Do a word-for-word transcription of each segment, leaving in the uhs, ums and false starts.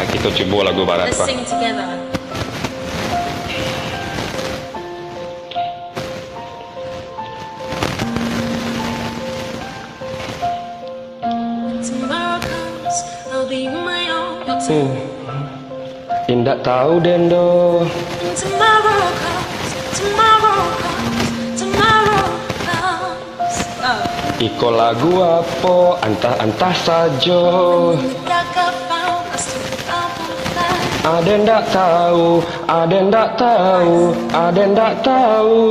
Kito cubo lagu barat, Let's sing together. Tomorrow comes, I'll be my own. Hmm. Indak tahu den doh. Tomorrow comes, tomorrow comes, tomorrow comes. Oh. Iko lagu apo? Antah-antah sajo. Aden ndak tahu, aden ndak tahu, aden ndak tahu.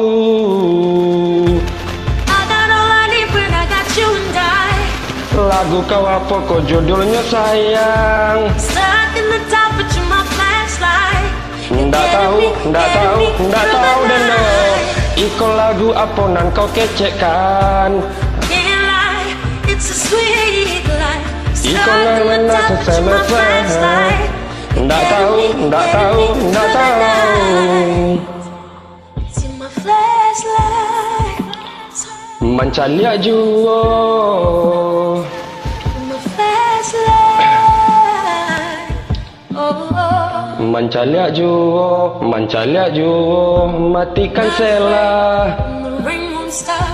Lagu kau apo ko judulnyo, sayang? Ndak tahu, ndak tahu, ndak tahu den doh. Iko lagu apo nan kau kecekkan? Iko nan, nan, nan, selesai. Ndak tahu, ndak tahu, ndak tahu. Mancaliak juo. Mancaliak juo, mancaliak juo, matikan sela.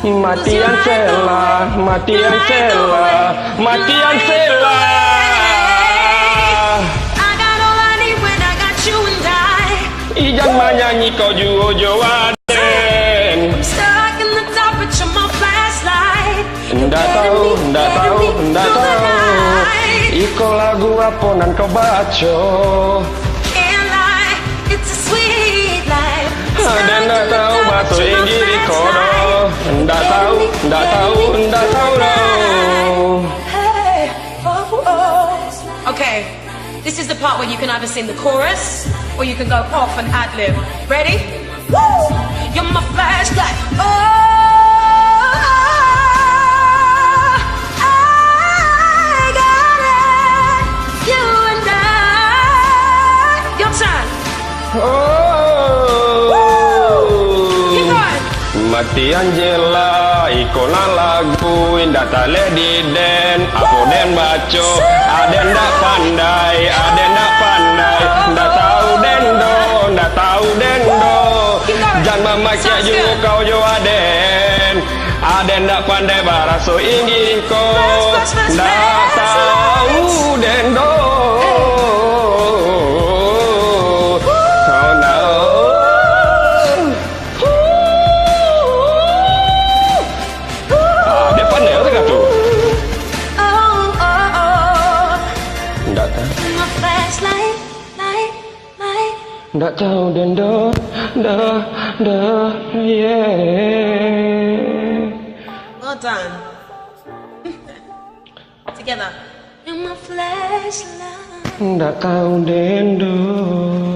Matian sela, matian sela, matian sela. Ijan manyanyi kau juo jo aden. Ndak tahu, ndak tahu, ndak tahu. Iko lagu apo nan kau baco? Aden ndak tahu bahaso Inggirih ko doh. Ndak tahu, ndak tahu, ndak tahu doh. Okay, this is the part where you can either sing the chorus or you can go off and ad lib. Ready? Woo! You're my flashlight. Oh, I got it. You and I. Your turn. Oh. Woo! Keep going. Matian jela, iko nan lagu, indak taleh di den, apo den baco, aden ndak pandai, aden ndak pandai, ndak tahu den doh, ndak tahu den doh. Jan mamakiak juo kau jo aden, aden ndak pandai baraso Inggirih ko, ndak tahu den doh. Oh no. Ah, dia pandai lah tengah tu. Ndak tahu. Ndak tahu den doh, doh, doh, yeah. Well done. Together. Ndak tahu den doh.